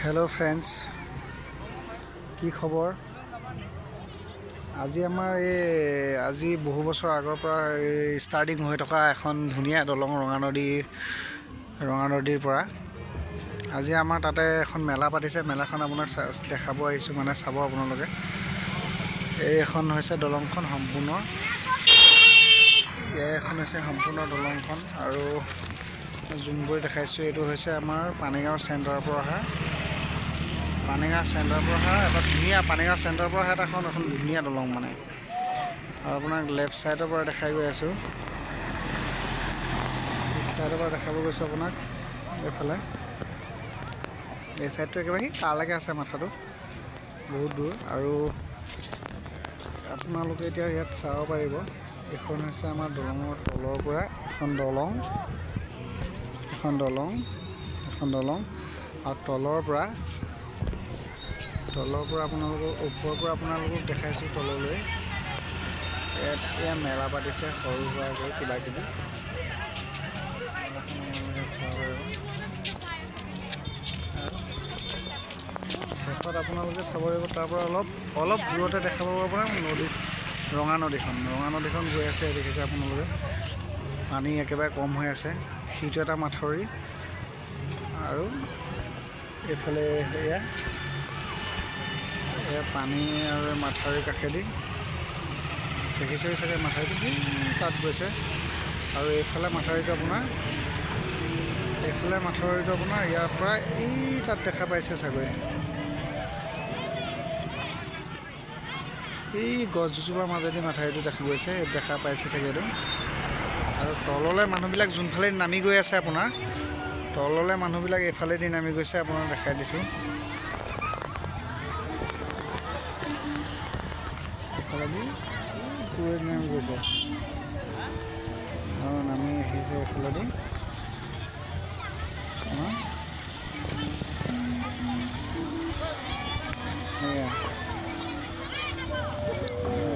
Hello' friends, কি খবৰ? আজি আমাৰ এই আজি বহু বছৰ আগৰ পৰা এই ষ্টাৰ্টিং হৈ থকা এখন ধুনীয়া দলং ৰঙা নদীৰ পৰা আজি আমাৰ তাতে এখন মেলা পাতিছে। মেলাখন আপোনাক দেখাব আহিছোঁ, মানে চাব আপোনালোকে। এই এখন হৈছে দলংখন সম্পূৰ্ণ, এই এখন হৈছে সম্পূৰ্ণ দলংখন। আৰু জুম কৰি দেখাইছোঁ, এইটো হৈছে আমাৰ পানীগাঁও চেণ্টাৰৰ পৰা অহা, পানীগাঁও চেণ্টাৰৰ পৰা অহা এটা ধুনীয়া, পানীগাঁও চেণ্টাৰৰ পৰা অহা এটা এখন ধুনীয়া দলং মানে। আৰু আপোনাক লেফ্ট ছাইডৰ পৰা দেখাই গৈ আছোঁ, পিছ ছাইডৰ পৰা দেখাব গৈছোঁ আপোনাক। এইফালে এই ছাইডটো একেবাৰে সি তালৈকে আছে, মাথাটো বহুত দূৰ। আৰু আপোনালোকে এতিয়া ইয়াত চাব পাৰিব, এইখন হৈছে আমাৰ দলঙৰ তলৰ পৰা এখন দলং, এখন দলং, এখন দলং। আৰু তলৰ পৰা আপোনালোকক, ওপৰৰ পৰা আপোনালোকক দেখাইছোঁ তললৈ। ইয়াত এয়া মেলা পাতিছে সৰু সুৰাকৈ কিবা কিবি, মেলাখন আপোনালোকে চাব পাৰিব। আৰু শেষত আপোনালোকে চাব পাৰিব, তাৰ পৰা অলপ অলপ দূৰতে দেখা পাব আপোনাৰ নদী, ৰঙা নদীখন। ৰঙা নদীখন গৈ আছে, দেখিছে আপোনালোকে, পানী একেবাৰে কম হৈ আছে। সিটো এটা মাথাউৰি আৰু এইফালে এয়া এয়া পানী আৰু মাথাউৰিৰ কাষেদি দেখিছে চাগে, মাথাউৰিটো সেই তাত গৈছে। আৰু এইফালে মাথাউৰিটো আপোনাৰ, এইফালে মাথাউৰিটো আপোনাৰ ইয়াৰ পৰা এই তাত দেখা পাইছে চাগৈ, এই গছ দুজোপাৰ মাজেদি মাথাউৰিটো দেখা গৈছে, দেখা পাইছে চাগে এইটো। আৰু তললৈ মানুহবিলাক যোনফালে নামি গৈ আছে আপোনাৰ, তললৈ মানুহবিলাক এইফালেদি নামি গৈছে, আপোনাক দেখাই দিছোঁ। এইফালেদি দূৰৈত নামি গৈছে আৰু নামি আহিছে এইফালেদি। এয়া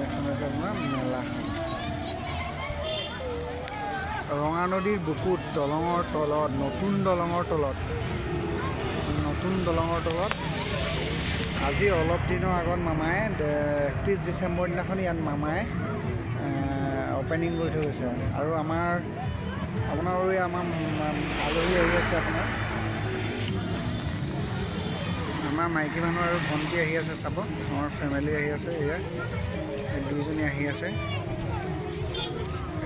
এখন হৈছে আপোনাৰ মেলাখন, ৰঙা নদীৰ বুকুত দলঙৰ তলত, নতুন দলঙৰ তলত, নতুন দলঙৰ তলত। আজি অলপ দিনৰ আগত মামাই 31 ডিচেম্বৰ দিনাখন ইয়াত মামাই অ'পেনিং কৰি থৈ গৈছে। আৰু আমাৰ আপোনাৰ এই আমাৰ আলহী আহি আছে, আপোনাৰ আমাৰ মাইকী মানুহ আৰু ভণ্টি আহি আছে চাব, আমাৰ ফেমিলি আহি আছে। এয়া এই দুইজনী আহি আছে,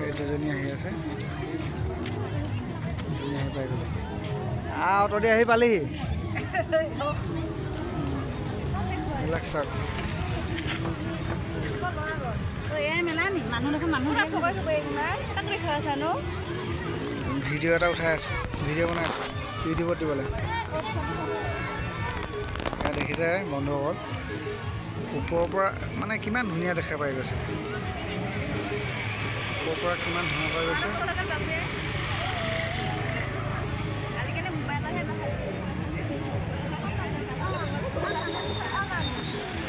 এই দুজনী আহি আছে, দুজনী আহি পাই গ'লে। অটো দি আহি পালিহি। এইবিলাক চাওক। মানুহ দেখোন মানুহ। ভিডিঅ' এটা উঠাই আছোঁ, ভিডিঅ' বনাই আছোঁ ইউটিউবত দিবলৈ। এয়া দেখিছে বন্ধুসকল, ওপৰৰ পৰা মানে কিমান ধুনীয়া দেখা পাই গৈছে, ওপৰৰ পৰা কিমান ধুনীয়া পাই গৈছে। আজিকালি মোবাইলতহে নহয়।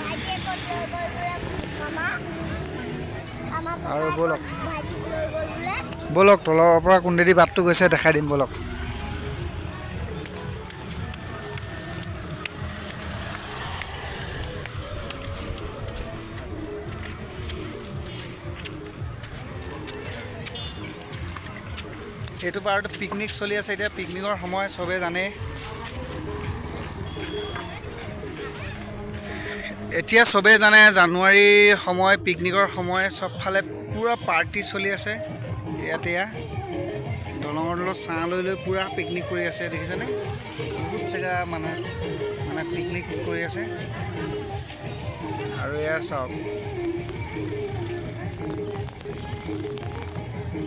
ভাইটিয়ে ক'ত লৈ গ'ল বোলে মামা? আমাৰ আৰু ব'লক। ভাইটিক লৈ গ'ল বোলে। ব'লক, তলৰ পৰা কোনদেদি বাটটো গৈছে দেখাই দিম, ব'লক। এইটো পাৰতো পিকনিক চলি আছে, এতিয়া পিকনিকৰ সময়, চবেই জানেই। এতিয়া চবেই জানে, জানুৱাৰীৰ সময়, পিকনিকৰ সময়, চবফালে পূৰা পাৰ্টি চলি আছে। ইয়াত এয়া দলঙৰ তলত ছাঁ লৈ লৈ পূৰা পিকনিক কৰি আছে, দেখিছেনে? বহুত জেগা মানুহ মানে পিকনিক কৰি আছে। আৰু এয়া চাওক,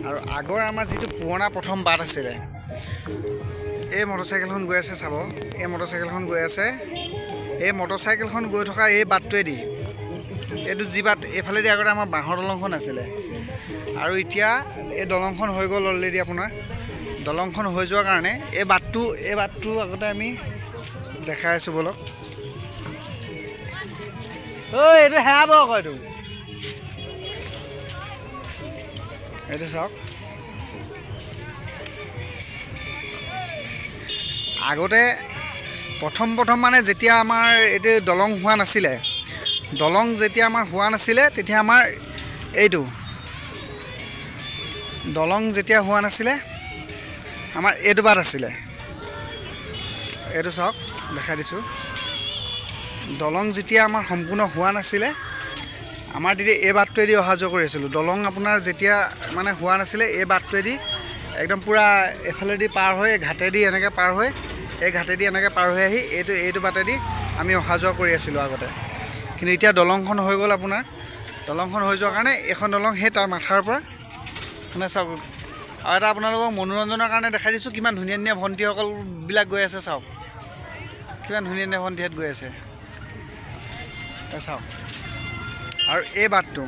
আৰু আগৰ আমাৰ যিটো পুৰণা প্ৰথম বাট আছিলে, এই মটৰচাইকেলখন গৈ আছে চাব, এই মটৰচাইকেলখন গৈ আছে, এই মটৰচাইকেলখন গৈ থকা এই বাটটোৱেদি, এইটো যি বাট, এইফালেদি আগতে আমাৰ বাঁহৰ দলংখন আছিলে। আৰু এতিয়া এই দলংখন হৈ গ'ল অলৰেডি আপোনাৰ। দলংখন হৈ যোৱাৰ কাৰণে এই বাটটো আগতে আমি দেখাই আছোঁ, ব'লক। ঐ, এইটো হেৰাব আকৌ, এইটো চাওক। আগতে প্ৰথম প্ৰথম মানে যেতিয়া আমাৰ এইটো দলং হোৱা নাছিলে, দলং যেতিয়া আমাৰ হোৱা নাছিলে তেতিয়া আমাৰ এইটো দলং যেতিয়া হোৱা নাছিলে আমাৰ এইটো বাট আছিলে। এইটো চাওক, দেখাই দিছোঁ। দলং যেতিয়া আমাৰ সম্পূৰ্ণ হোৱা নাছিলে আমাৰ তেতিয়া এই বাটটোৱেদি অহা যোৱা কৰি আছিলোঁ। দলং আপোনাৰ যেতিয়া মানে হোৱা নাছিলে এই বাটটোৱেদি একদম পূৰা এফালেদি পাৰ হৈ ঘাটেদি এনেকৈ পাৰ হৈ এই ঘাটেদি এনেকৈ পাৰ হৈ আহি এইটো এইটো বাটেদি আমি অহা যোৱা কৰি আছিলোঁ আগতে। কিন্তু এতিয়া দলংখন হৈ গ'ল আপোনাৰ। দলংখন হৈ যোৱাৰ কাৰণে এইখন দলং সেই তাৰ মাথাৰ পৰা মানে চাওক। আৰু এটা আপোনালোকক মনোৰঞ্জনৰ কাৰণে দেখাই দিছোঁ, কিমান ধুনীয়া ধুনীয়া ভণ্টিসকলবিলাক গৈ আছে চাওক, কিমান ধুনীয়া ধুনীয়া ভণ্টিহঁত গৈ আছে চাওক। আৰু এই বাটটো,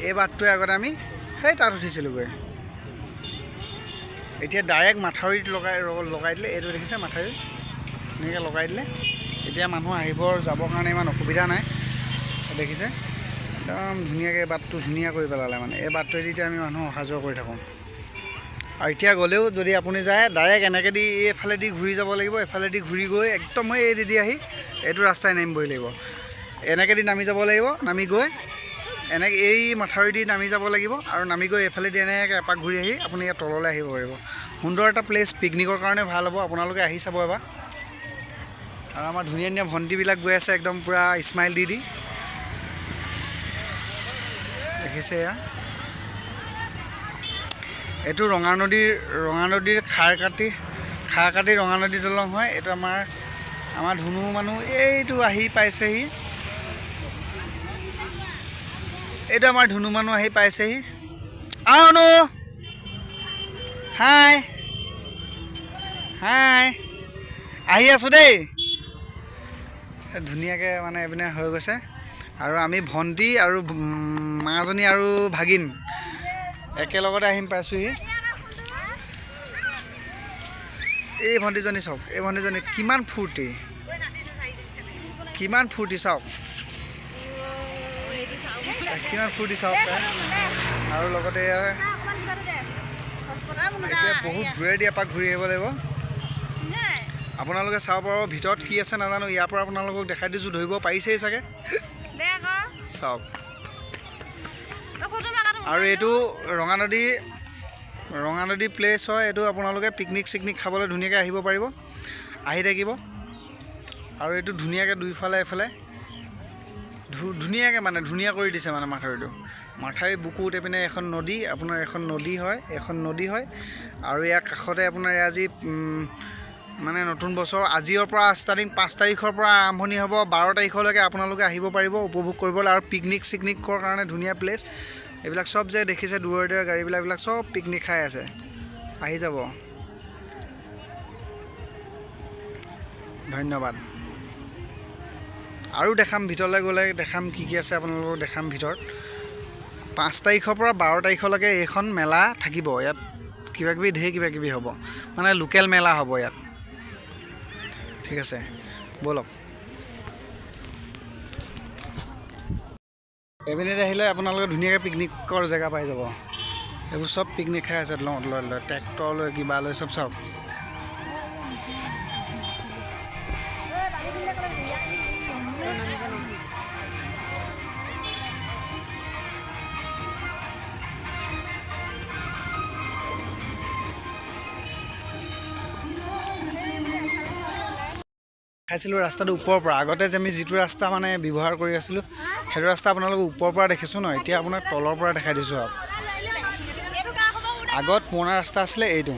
এই বাটটোৱে আগতে আমি সেই তাত উঠিছিলোঁগৈ। এতিয়া ডাইৰেক্ট মাথাউৰিত লগাই লগাই দিলে। এইটো দেখিছে মাথাউৰি ধুনীয়াকৈ লগাই দিলে। এতিয়া মানুহ আহিব যাবৰ কাৰণে ইমান অসুবিধা নাই। দেখিছে একদম ধুনীয়াকৈ বাটটো ধুনীয়া কৰি পেলালে মানে। এই বাটটোৱেদি এতিয়া আমি মানুহ অহা যোৱা কৰি থাকোঁ। আৰু এতিয়া গ'লেও যদি আপুনি যায় ডাইৰেক্ট এনেকৈ দি এইফালেদি ঘূৰি যাব লাগিব। এইফালেদি ঘূৰি গৈ একদম এইদি আহি এইটো ৰাস্তাই নামিবই লাগিব। এনেকৈ দি নামি যাব লাগিব, নামি গৈ এনেকৈ এই মাথাউৰি দি নামি যাব লাগিব। আৰু নামি গৈ এইফালেদি এনেকৈ এপাক ঘূৰি আহি আপুনি ইয়াত তললৈ আহিব পাৰিব। সুন্দৰ এটা প্লেচ, পিকনিকৰ কাৰণে ভাল হ'ব। আপোনালোকে আহি চাব এবাৰ। আৰু আমাৰ ধুনীয়া ধুনীয়া ভণ্টিবিলাক গৈ আছে একদম পূৰা স্মাইল দি দি। দেখিছে এয়া এইটো ৰঙা নদীৰ খাৰ কাটি ৰঙা নদী দলং হয়। এইটো আমাৰ আমাৰ ধুনু মানুহ এইটো আহি পাইছেহি। এইটো আমাৰ ধুনু মানুহ আহি পাইছেহি। আহনো, হাই হাই, আহি আছোঁ দেই। ধুনীয়াকৈ মানে এইপিনে হৈ গৈছে। আৰু আমি ভণ্টি আৰু মাজনী আৰু ভাগিন একেলগতে আহিম পাইছোঁহি। এই ভণ্টিজনী চাওক, এই ভণ্টিজনী কিমান ফূৰ্তি, কিমান ফূৰ্তি চাওক, কিমান ফূৰ্তি চাওক তাই। আৰু লগতে এতিয়া বহুত দূৰেদি এপাক ঘূৰি আহিব লাগিব। আপোনালোকে চাব পাৰিব ভিতৰত কি আছে নাজানো, ইয়াৰ পৰা আপোনালোকক দেখাই দিছোঁ, ধৰিব পাৰিছেই চাগে, চাওক। আৰু এইটো ৰঙানদী প্লেচ হয়। এইটো আপোনালোকে পিকনিক চিকনিক খাবলৈ ধুনীয়াকৈ আহিব পাৰিব, আহি থাকিব। আৰু এইটো ধুনীয়াকৈ দুইফালে এফালে ধুনীয়াকৈ মানে ধুনীয়া কৰি দিছে মানে মাথাউৰিটো। মাথাউৰি বুকুত এইপিনে এখন নদী, আপোনাৰ এখন নদী হয়, এখন নদী হয়। আৰু ইয়াৰ কাষতে আপোনাৰ ইয়াৰ আজি মানে নতুন বছৰ আজিৰ পৰা ষ্টাৰ্টিং 5 তাৰিখৰ পৰা আৰম্ভণি হ'ব, 12 তাৰিখলৈকে আপোনালোকে আহিব পাৰিব উপভোগ কৰিবলৈ। আৰু পিকনিক চিকনিকৰ কাৰণে ধুনীয়া প্লেচ। এইবিলাক চব যে দেখিছে দূৰে দূৰে গাড়ীবিলাক, এইবিলাক চব পিকনিক খাই আছে, আহি যাব। ধন্যবাদ। আৰু দেখাম ভিতৰলৈ গ'লে দেখাম কি কি আছে আপোনালোকক দেখাম ভিতৰত। 5 তাৰিখৰ পৰা 12 তাৰিখলৈকে এইখন মেলা থাকিব। ইয়াত কিবা কিবি ঢেৰ কিবা কিবি হ'ব, মানে লোকেল মেলা হ'ব ইয়াত। ঠিক আছে, ব'লক। এইপিনেদি আহিলে আপোনালোকে ধুনীয়াকৈ পিকনিকৰ জেগা পাই যাব। এইবোৰ চব পিকনিক খাই আছে, লৈ লৈ ট্ৰেক্টৰ লৈ কিবা লৈ চব চাওক। খাইছিলোঁ ৰাস্তাটো ওপৰৰ পৰা। আগতে যে আমি যিটো ৰাস্তা মানে ব্যৱহাৰ কৰি আছিলোঁ সেইটো ৰাস্তা আপোনালোক ওপৰৰ পৰা দেখিছোঁ ন, এতিয়া আপোনাক তলৰ পৰা দেখাই দিছোঁ। আৰু আগত পুৰণা ৰাস্তা আছিলে এইটো,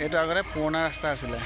এইটো আগতে পুৰণা ৰাস্তা আছিলে।